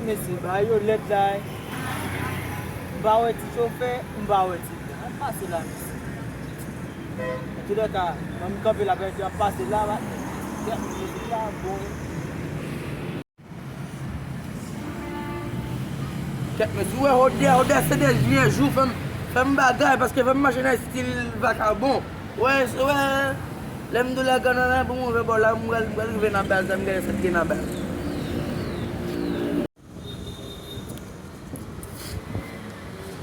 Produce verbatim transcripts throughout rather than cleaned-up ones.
Mesye, ba yo lèd la, eh. M pa wè ti chofè, m pa wè ti blan. Ap pase la, mesye. Antoulèka, mwen m kanpe la, bèl ap pase la, ba. Kèt, mesye, ou wè Rodè, Rodè se de jiyè jou, fè m, fè m bagay, paske fè m mache nan estil vakabon. Wè, wè, lè m di w lè grann nan pou m ouvè bò la, m pral, m pral rive nan baz la, m gade sa k gen nan baz.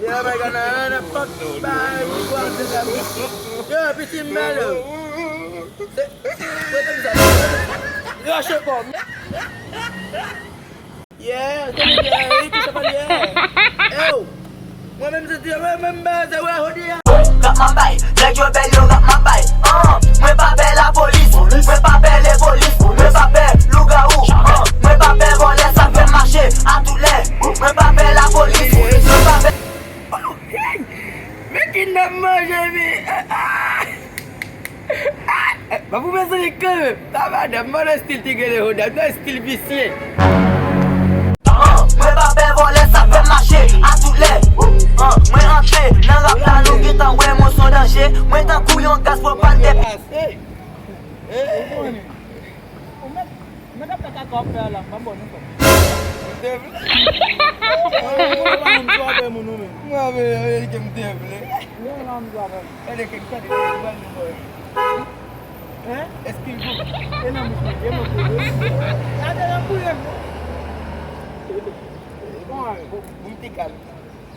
Yeah, my God, nan, nan, nan, fuck, bye, we go out to them. Yo, piti m bèl, yo. Se, se, se, se, yo, shake on. Yeah, se li, yeah, ki se pa li, yeah. Yo, mwen menm, se, se, mwen menm, se, wè, jodi a. Rap mwen bay, nèg yo bèl, yo rap mwen bay. Ah, mwen pa pè lapolis, mwen pa pè lepolis, mwen pa pè lougawou. Ah, mwen pa pè vòlè, sa fè mache a tout lè. Mwen pa pè lapolis, mwen pa pè. Men kidnap manje, men. Ah! Ah! Pa pou bezwen kanmenm. Ta madanm, mwen nan estil ti gele Honda, nan estil visye. Ah, mwen pa pè vòlè, sa fè mache a tout lè. Ah, mwen antre nan rap la, nou gentan wè mwen son danje. Mwen tankou yon gaz pwopàn de. Ou mèt, ou mèt ap fè kaka w ap fè a la, m pa ba w non kòb. M te vle. Ou pa menm sou afè moun ou menm. Mwen ap veye ke m te vle. Ou pa menm sou afè moun. Gade ke, gade ke, gade ke. Hein? Excuse-moi. E nan bouch mwen, e nan bouch mwen. Gade nan bouch mwen. Bon, bon, bon, ti kalm.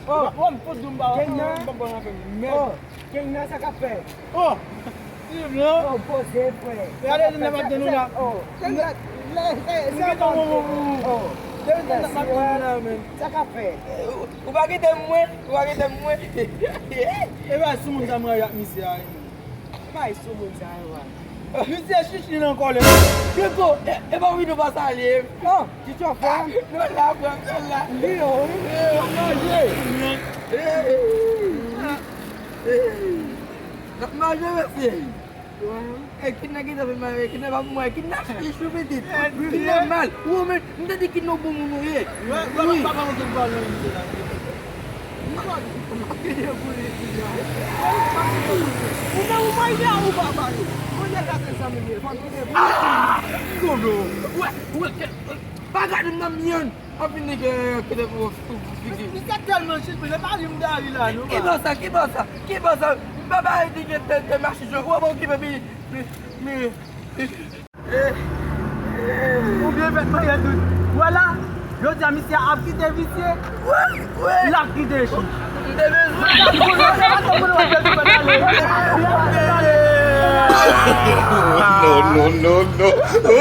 Oh, oh, m fout di w m pa, m pa bon nan fè m. Oh, Kenya, sa k ap fè? Oh, ti blan. Oh, poze, frè. Gade, nou pa t gen nou la. Oh, Kenya, lè, lè, nou gentan bon, bon, bon. Oh, Kenya, sa pa t gen nou la, men. Sa k ap fè? Ou, ou pa kite m mwen, ou pa kite m mwen. E pa sou moun sa m rayi ak misye a, wi. Bay sou moun sa yo a. Misye chichi nan kòlè. Keko, e, e pa wi nou pa salye. Oh, ti chofè. Non, la, frè, non, la. Li yo, wi. Yo, manje. N ap manje, mesye. E, kidnap ki ta fè manje, kidnap pa pou mwen, kidnap chichi pitit. Kidnap mal. Ou menm, m te di kidnap bon moun ou ye. Wi. Ou menm ou manje a ou pa pale. Ou nèg a se zanmi m ye, fò m kite pou ou. Ah! Kodo. Wè, wè, kè, pa gade m nan myen. Anpil nèg, eh, kite pou, pou, pou figi. Misye tèlman chichi, li pa di m dari la, non. Ki bò sa, ki bò sa, ki bò sa? M pa bay di ke te, te mache jwe. Ou wè bon ki pe mi, mi, mi. Ou byen fèt manyè tout. Vwala, jodi a misye ap kite visye. Wi, wi. L ap kite chi. M te bezwen. Non, non, non, non.